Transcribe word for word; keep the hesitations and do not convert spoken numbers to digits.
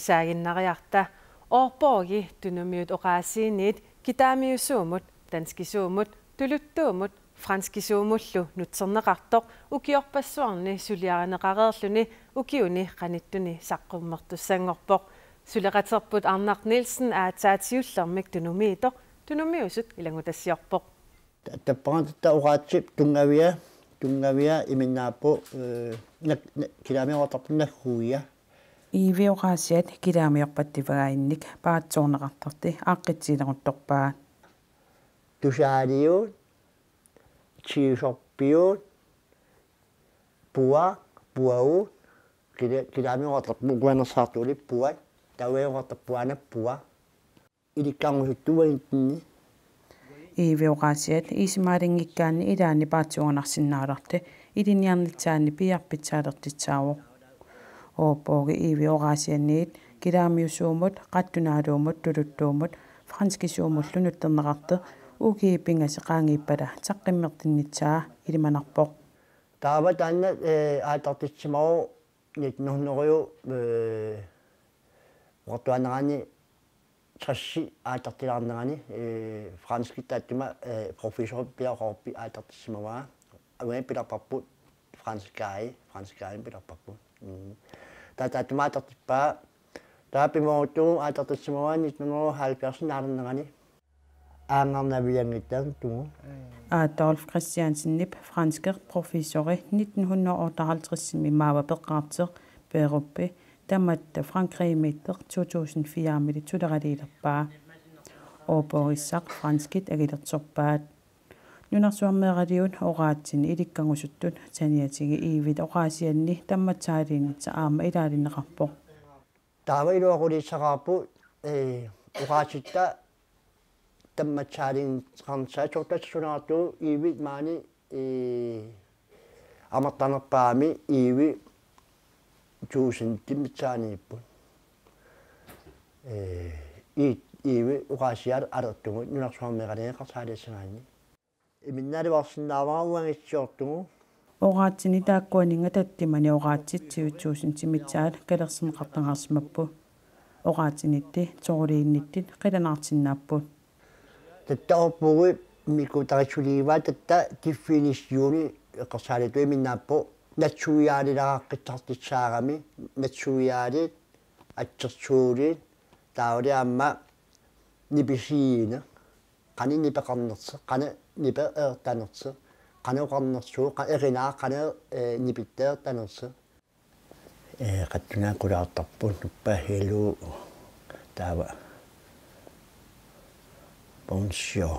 Saaginnariarta Aarborgi tunumiut oqaasiinit kitaamiusuumut, danskisuumut, tuluttuumut, franskisuumullu nutserneqartoq ukiorpassuarni suliarineqareerluni ukiuni qanittuni saqqummertussanngorpoq. Suleqaterput Arnaq Nielsen aatsaat siullermik tunumiitoq tunumiusut ilanngutassiorpoq. Tappavani tatta oqaatsip tunngavia, tunngavia iminnaappoq, eh, nak-, na-, kitaamiuartarpoq nagguia. Iivi oqaasiat kitaamiorpattivagaannik paatsoorneqartarti aaqqitsiileruttorpaat. Tusaaliut, t-shirtiut, puaq, puavut, kila-, kitaamiuartarpoq uangersaartuulik puat, taava uangersaartarpoq puanap puaq. Ilikkarngusuttut uaniittinni. Iivi oqaasiat isumaalinngikkaanni ilaanni paatsuunganarsinnaalerti ilinniarnissaanni piiarpitsaalertussaavoq. Aarborgi Iivi oqaasianniit kitaamiusuumut, qattunaaluumut, tuluttuumut, franskisuumullu nutserneqartoq ukiut pingasut qaangiuppata saqqummertinnissaa ilimanarpoq. Taava taanna, eh, aallartissimavoq nitten hundrede, eh, oqartuaannarani tressi aallartilaarnerani, eh, franskit taassuma, eh, professor Peter Raabe aallartissimavaa. Uani pilerparput franskaaji, franskaaji pilerparput. Mm. Taava taassuma aallartippaa. Taava pimooruttugu aallartissimavaa nitten hundrede og halvfjerds naalernerani. Aanngarnavianngitsaanngugu. Adolf Christiansenip franskip professori nitten hundrede og otteoghalvtredsimi maava peqqaartoq Perup tamatta Frankrigimiittoq to tusind firemiilli suleraliilerpaa. Aarborgissaq franskit akilersorpaat. Nunarsuarmeeraliut oqaatsinik ilikkarngusuttut saniatigut Iivit oqaasianni tammatsaaliinnissaq aamma ilaalinneqarpoq. Taava iluaqutissaqaarput, eh, oqaatsitta tammatsaaliinnarnissaat soorlu tassa sunaartuuvoq Iivi maani, eh, amerlanerpaami Iivi tusind missaaniipput. Eh, Ii-, Iivi oqaasiat alertugut nunarsuarmeeralugit eqqarsaatigassagaanni. Iminnaalivarsinnaavara uangitsiortugu. Oqaatsinik taakkuaninnga tatsimani oqaatsit tyve tusind missaat kalersorneqartagarsimapput. Oqaatsiniittut soorliinniittut qilanaarsinnaapput. Tatta Aarborgi Mikko Tarissuliiva tatta definitioni eqqarsaatigalugu iminnaappoq natsuiaalilaaqqittaaqqissaarami, natsuiaalit, atsersuulit, taavalu aamma nipisiineq. Qanoq nipeqarnersoq, qanoq nipeertanersoq, qanoq oqarnersoq, qa-, erinaaq qanoq, eh, nipittaanersoq. Eh, qattunaat qulaartarput nuppa helu taava. Bonjour.